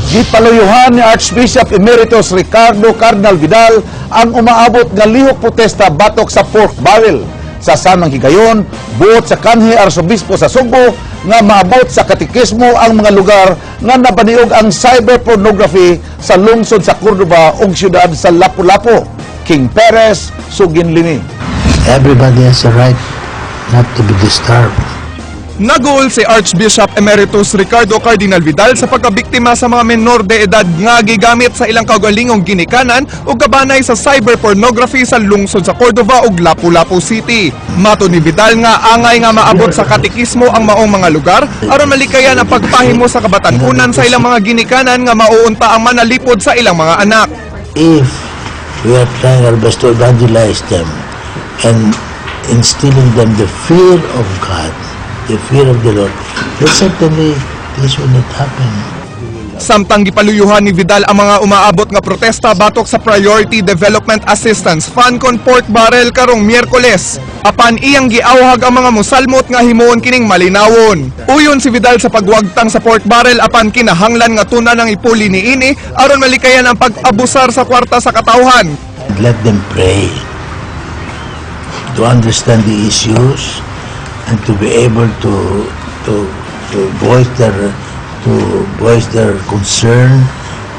Gipaluyuhan ni Archbishop Emeritus Ricardo Cardinal Vidal ang umaabot nga lihok protesta batok sa pork barrel. Sa samang higayon, buot sa kanhi Arsobispo sa Sugbo nga maabot sa katekismo ang mga lugar nga nabaniog ang cyber pornography sa lungsod sa Cordoba ug siyudad sa Lapu-Lapu. King Perez, Suginlimi. Everybody has a right not to be disturbed. Naguol si Archbishop Emeritus Ricardo Cardinal Vidal sa pagkabiktima sa mga menor de edad nga gigamit sa ilang kaugalingong ginikanan ug kabanay sa cyber pornography sa lungsod sa Cordova ug Lapu-Lapu City. Matod ni Vidal nga angay nga maabot sa katekismo ang maong mga lugar aron malikayan ang pagpahimo sa kabatan-unan sa ilang mga ginikanan nga mauunta ang manalipod sa ilang mga anak. If we are trying our best to evangelize them and instilling them the fear of God, the fear of the Lord, then certainly this will not happen. Samtang gipaluyuhan ni Vidal ang mga umaabot nga protesta batok sa Priority Development Assistance Fund kon pork barrel karong Miyerkules. Apan iyang giawhag ang mga musalmot nga himuon kining malinawon. Uyon si Vidal sa pagwagtang sa pork barrel, apan kinahanglan nga tunan ang ipuli niini aron malikayan ang pag-abusar sa kwarta sa katawhan. Let them pray to understand the issues and to be able to voice their concern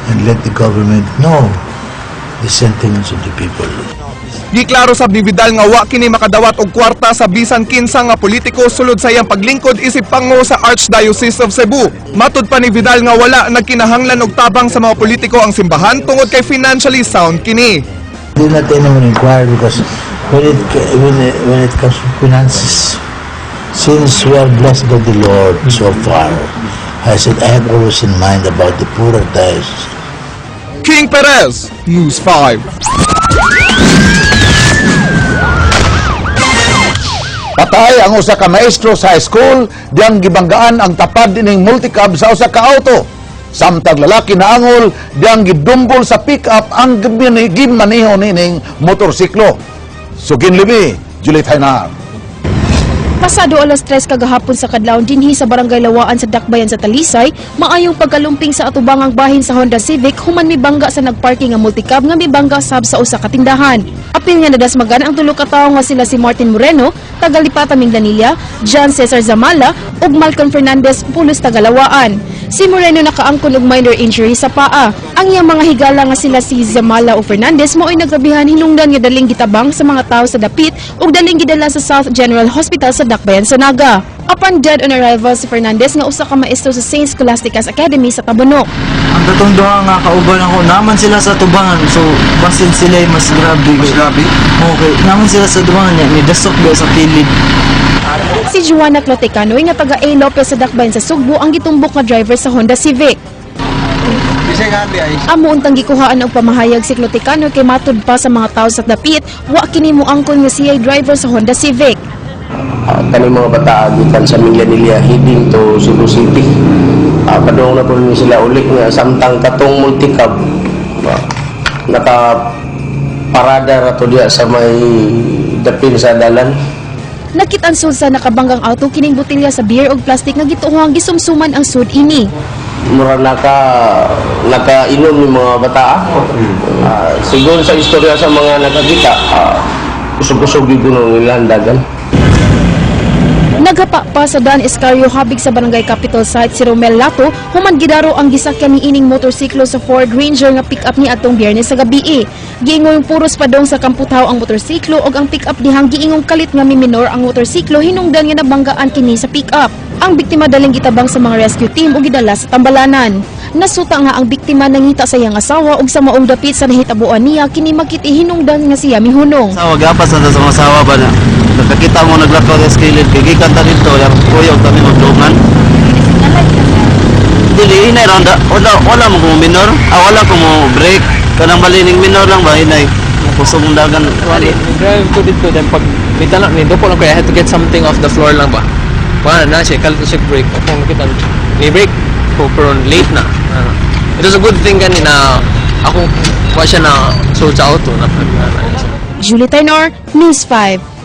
and let the government know the sentiments of the people. Giklaro sab ni Vidal nga wa kini makadawat og kwarta sa bisan kinsa nga politiko sulod sa iyang paglingkod isip pango sa Archdiocese of Cebu. Matud pa ni Vidal nga wala nagkinahanglan og tabang sa mga politiko ang simbahan tungod kay financially sound kini. Did not anyone inquire because when it comes to finances, since we are blessed by the Lord so far, I said I have always in mind about the poorer diocese. King Perez, News 5. Patay ang usa ka maestro sa high school diyang gibanggaan ang tapad ining multicab sa usa ka auto. Samtang lalaki naangol diyang gidumbol sa pick-up ang gimaniho nining motorsiklo. Suginlimi, Juliet Hainar. Pasado alas 3 kagahapon sa kadlawon dinhi sa Barangay Lawaan sa Dakbayan sa Talisay, maayong pagkalumping sa atubangang bahin sa Honda Civic human mibangga sa nagparking nga multicab nga mibangga sab sa usa ka tindahan. Apil nga nadasmagan ang tulo ka tawo nga sila si Martin Moreno, taga Lipata, Minglanilla, John Cesar Zamala ug Malcolm Fernandez, pulos taga Lawaan. Si Moreno nakaangkon og minor injury sa paa. Ang iyang mga higala nga sila si Zamala o Fernandez mao'y nagrabihan hinungdan nga daling gitabang sa mga tawo sa dapit ug daling gidala sa South General Hospital sa Dakbayan sa Naga. Apan dead on arrival si Fernandez nga usa ka maestro sa St. Scholastica's Academy sa Tabunok. Ang katong duha nga kauban ako, naman sila sa tubangan, so basin sila ay mas grabe. Mas grabe? Okay, naman sila sa tubangan niya, ni dasok ba sa kilid. Si Juana Clotecanoy nga taga A. Lopez sa Dakbayan sa Sugbo ang gitumbok nga driver sa Honda Civic. Amo untang gikuhaan og pamahayag si Clotecano kay matud pa sa mga tawo sa dapit, wa kini moangkon nga siya'y driver sa Honda Civic. Kaning mga bata gikan sa Minglanilla heading to Cebu City. Padung na po ni sila uli nga samtang katong multicab naka parada ra to diya sa may dapin sa dalan. Nakit-an sud sa nakabanggang auto kining botelya sa beer ug plastic nga gituohang gisumsuman ang sud ini. Mura nakainom ni mga bata. Siguro sa istorya sa mga nakakita, kusog-kusog gyud kuno nila ang dagan. Nagapa pa sa Dan Escario habig sa Barangay Capital Site si Romel Lato human gidaro ang gisakyan ni ining motorsiklo sa Ford Ranger nga pick-up ni atong Biyernes sa gabi. Giingong puros padong sa Kamputhaw ang motorsiklo ug ang pick-up dihang giingong kalit nga miminor ang motorsiklo hinungdan nga nabanggaan kini sa pick-up. Ang biktima daling gitabang sa mga rescue team ug gidala sa tambalanan. Nasuta nga ang biktima nangita sa iyang asawa ug sa maong dapit sa nahitabuan niya kini makiti hinungdan nga siya mihunong. Asawa, gapas na sa mga asawa ba na. Nakakita mo naglakaw sa kilid, kay gikan ta dito, yang kuyog kami magdungan. Dili, hinay ronda, wala mo kung minor, wala ko mo break. Kanang balining minor lang ba, hinay. Kusog mong dagan. Wala, drive ko dito, then pag may tanong, ni dupo lang ko, I had to get something off the floor lang ba. Wala na siya, kalit na siya break. Akong nakita, ni break ko, pero late na. Ano. It was a good thing gani na akong, wa siya na sold sa auto. Na. Julie Taynor, News 5.